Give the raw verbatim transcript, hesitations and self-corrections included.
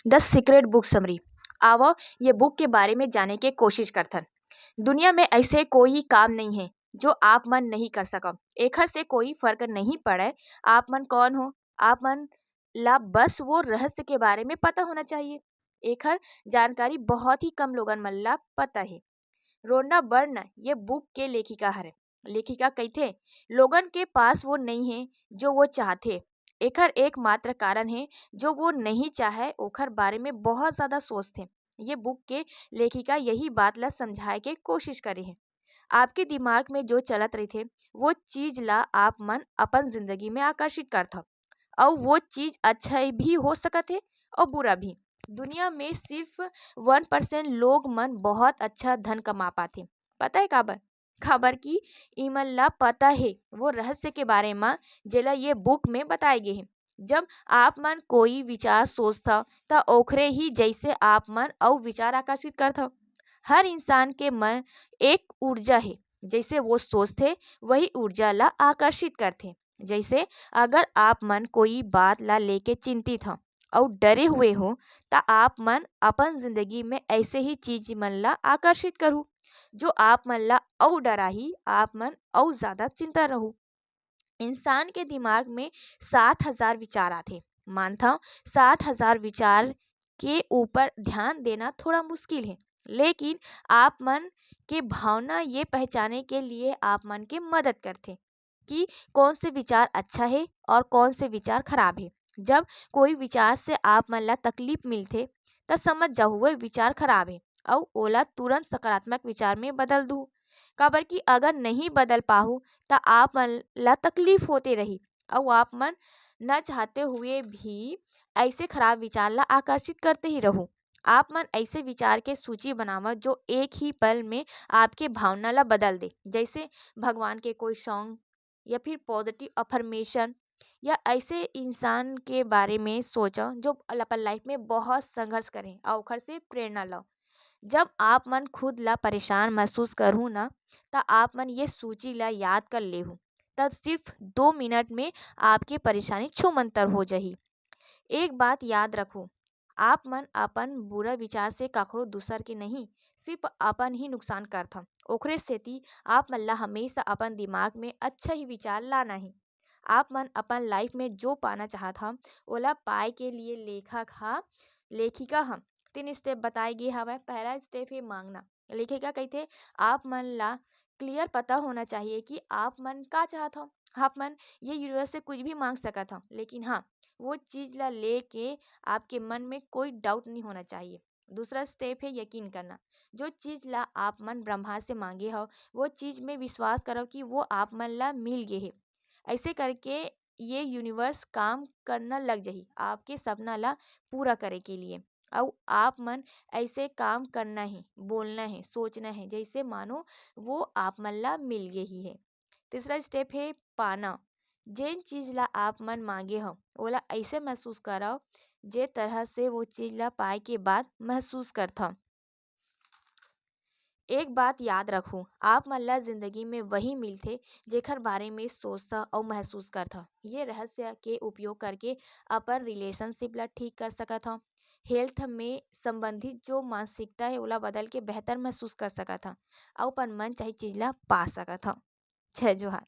The Secret Book Summary। आवव, ये book के बारे में जाने के कोशिश करथन। दुनिया में ऐसे कोई काम नहीं है जो आप मन नहीं कर सकव। एखर से कोई फर्क नहीं पड़े आप मन कौन हो, आप मन ला बस वो रहस्य के बारे में पता होना चाहिए। एखर जानकारी बहुत ही कम लोगन मन ला पता है। रोंडा बर्न ये बुक के लेखिका हरे। लेखिका कहिथे, लोगन के पास वो नहीं है जो वो चाहथे। एखर एकमात्र कारण है जो वो नहीं चाहे, ओखर बारे में बहुत ज्यादा सोचथे। ये बुक के लेखिका यही बात ला समझाए के कोशिश करे है। आपके दिमाग में जो चलत रहिथे, वो चीज ला आप मन अपन जिंदगी में आकर्षित करथव। अउ वो चीज अच्छा भी हो सकत है अउ बुरा भी। दुनिया में सिर्फ वन परसेंट लोग मन बहुत अच्छा धन कमा पाथे। पता है काबर? काबर कि इमन ला पता है वो रहस्य के बारे में, जेला ये बुक में बताए गे है। जब आप मन कोई विचार सोचथव, त ओखरे ही जैसे आप मन अउ विचार आकर्षित करथव। हर इंसान के मन एक ऊर्जा है, जैसे वो सोचथे, वही ऊर्जा ला आकर्षित करथे। जैसे अगर आप मन कोई बात ला लेके चिंतित हव अउ डरे हुए हो, त आप मन अपन जिंदगी में ऐसे ही चीज मन ला आकर्षित करू, जो आप मन ला अउ डराही, आप मन अउ ज्यादा चिंता रहू। इंसान के दिमाग में साठ हजार विचार आथे। मानथव, साठ हजार विचार के ऊपर ध्यान देना थोड़ा मुश्किल है, लेकिन आप मन के भावना ये पहचाने के लिए आप मन के मदद करथे कि कौन से विचार अच्छा है और कौन से विचार खराब है। जब कोई विचार से आप मन ला तकलीफ मिलथे, त समझ जाहू, वो विचार खराब है, अउ ओला तुरंत सकारात्मक विचार में बदल दू। काबर कि अगर नहीं बदल पाहू, त आप मन ला तकलीफ होते रही, अउ आप मन न चाहते हुए भी ऐसे खराब विचार ला आकर्षित करते ही रहू। आप मन ऐसे विचार के सूची बनावव, जो एक ही पल में आपके भावना ला बदल दे, जैसे भगवान के कोई सॉन्ग, या फिर पॉजिटिव अफर्मेशन, या ऐसे इंसान के बारे में सोचव, जो अपन लाइफ में बहुत संघर्ष करे अउ ओखर से प्रेरणा लव। जब आप मन खुद ला परेशान महसूस करहू ना, त आप मन ये सूची ला याद कर लेहू, तब सिर्फ दो मिनट में आपके परेशानी छूमंतर हो जाही। एक बात याद रखो, आप मन अपन बुरा विचार से काखरो दूसर के नहीं, सिर्फ अपन ही नुकसान करथव। ओखरे सेती आप मन ला हमेशा अपन दिमाग में अच्छा ही विचार लाना ही। आप मन अपन लाइफ में जो पाना चाहत हव, ओला पाए के लिए लेखक ह, लेखिका ह तीन स्टेप बताए गे हवय। पहला स्टेप हे मांगना। लेखिका कहिथे, आप मन ला क्लियर पता होना चाहिए कि आप मन का चाहत हव। आप मन ये यूनिवर्स से कुछ भी मांग सकत हव, लेकिन हाँ, वो चीज ला लेके आपके मन में कोई डाउट नहीं होना चाहिए। दूसरा स्टेप है यकीन करना। जो चीज ला आप मन ब्रह्मा से मांगे हव, वो चीज में विश्वास करव कि वो आप मन ला मिल गे हे। ऐसे करके ये यूनिवर्स काम करना लग जाही आपके सपना ला पूरा करे के लिए। अउ आप मन ऐसे काम करना है, बोलना है, सोचना है, जैसे मानो वो आप मन ला मिल गे ही है। तीसरा स्टेप है पाना। जेन चीज ला आप मन मांगे हव, ओला ऐसे महसूस करव, जे तरह से वो चीज ला पाए के बाद महसूस करथव। एक बात याद रखू, आप मन ला जिंदगी में वही मिलथे, जेखर बारे में सोचथव अउ महसूस करथव। ये रहस्य के उपयोग करके अपन रिलेशनशिप ला ठीक कर सकत हव। हेल्थ में संबंधित जो मानसिकता है, ओला बदल के बेहतर महसूस कर सकत हव अउ अपन मन चाही चीज ला पा सकत हव। जय जोहार।